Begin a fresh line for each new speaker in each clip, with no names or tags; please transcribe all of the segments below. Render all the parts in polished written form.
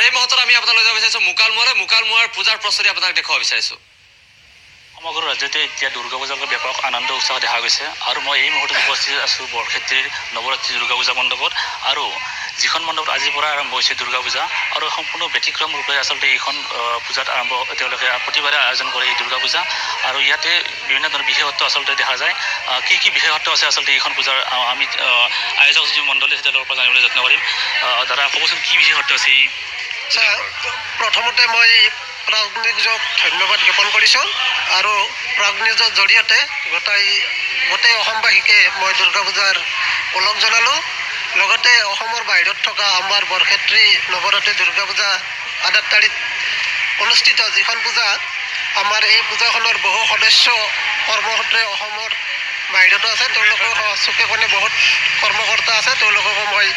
আৰু এই মুহূৰ্তত আমি আপোনাক লৈ যাব বিচাৰিছোঁ মুকালমুৱালৈ। মুকালমুৱাৰ পূজাৰ প্ৰস্তুতি আপোনাক দেখুৱাব বিচাৰিছোঁ।
সমগ্ৰ ৰাজ্যতে এতিয়া দুৰ্গা পূজাক লৈ ব্যাপক আনন্দ উৎসাহ দেখা গৈছে আৰু মই এই মুহূৰ্তত উপস্থিত আছোঁ বৰক্ষেত্ৰীৰ নৱৰাত্ৰি দুৰ্গা পূজা মণ্ডপত। আৰু যিখন মণ্ডপত আজিৰ পৰা আৰম্ভ হৈছে দুৰ্গা পূজা আৰু সম্পূৰ্ণ ব্যতিক্ৰম ৰূপে আচলতে এইখন পূজাত আৰম্ভ তেওঁলোকে প্ৰতিবাৰে আয়োজন কৰে এই দুৰ্গা পূজা। আৰু ইয়াতে বিভিন্ন ধৰণৰ বিশেষত্ব আচলতে দেখা যায়। কি কি বিশেষত্ব আছে আচলতে এইখন পূজাৰ, আমি আয়োজক যি মণ্ডলী আছে তেওঁলোকৰ পৰা জানিবলৈ যত্ন কৰিম। দাদা, ক'বচোন কি বিশেষত্ব আছে এই?
প্ৰথমতে মই প্ৰাগ নিউজক ধন্যবাদ জ্ঞাপন কৰিছোঁ আৰু প্ৰাগ নিউজৰ জৰিয়তে গোটেই অসমবাসীকে মই দুৰ্গা পূজাৰ ওলগ জনালোঁ। লগতে অসমৰ বাহিৰত থকা আমাৰ বৰক্ষেত্ৰী নৱৰাত্ৰি দুৰ্গা পূজা আদাৰতাৰীত অনুষ্ঠিত যিখন পূজা, আমাৰ এই পূজাখনৰ বহু সদস্য কৰ্মসূত্ৰে অসমৰ বাহিৰতো আছে, তেওঁলোকেও চুকে কোণে বহুত কৰ্মকৰ্তা আছে, তেওঁলোককো মই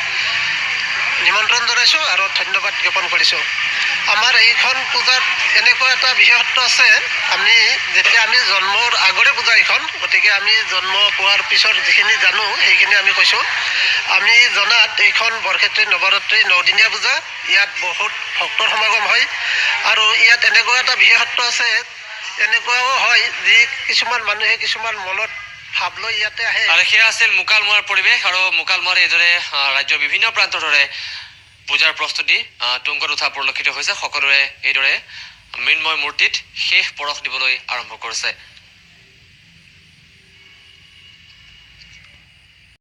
নিমন্ত্ৰণ জনাইছোঁ আৰু ধন্যবাদ জ্ঞাপন কৰিছোঁ। আমাৰ এইখন পূজাত এনেকুৱা এটা বিশেষত্ব আছে, আমি যেতিয়া আমি জন্মৰ আগৰে পূজা এইখন, গতিকে আমি জন্ম পোৱাৰ পিছত যিখিনি জানো সেইখিনি আমি কৈছোঁ। আমি জনাত এইখন বৰক্ষেত্ৰী নৱৰাত্ৰি নদিনীয়া পূজা, ইয়াত বহুত ভক্তৰ সমাগম হয়। আৰু ইয়াত এনেকুৱা এটা বিশেষত্ব আছে, এনেকুৱাও হয় যি কিছুমান মানুহে কিছুমান মনত ভাৱ লৈ ইয়াতে আহে।
আৰু সেয়া আছিল মুকালমুৱাৰ পৰিৱেশ। আৰু মুকালমুৱাৰ এইদৰে ৰাজ্যৰ বিভিন্ন প্ৰান্তৰ দৰে পূজাৰ প্ৰস্তুতি তুংগত উঠা পৰিলক্ষিত হৈছে। সকলোৰে এইদৰে মৃন্ময় মূৰ্তিত শেষ পৰশ দিবলৈ আৰম্ভ কৰিছে।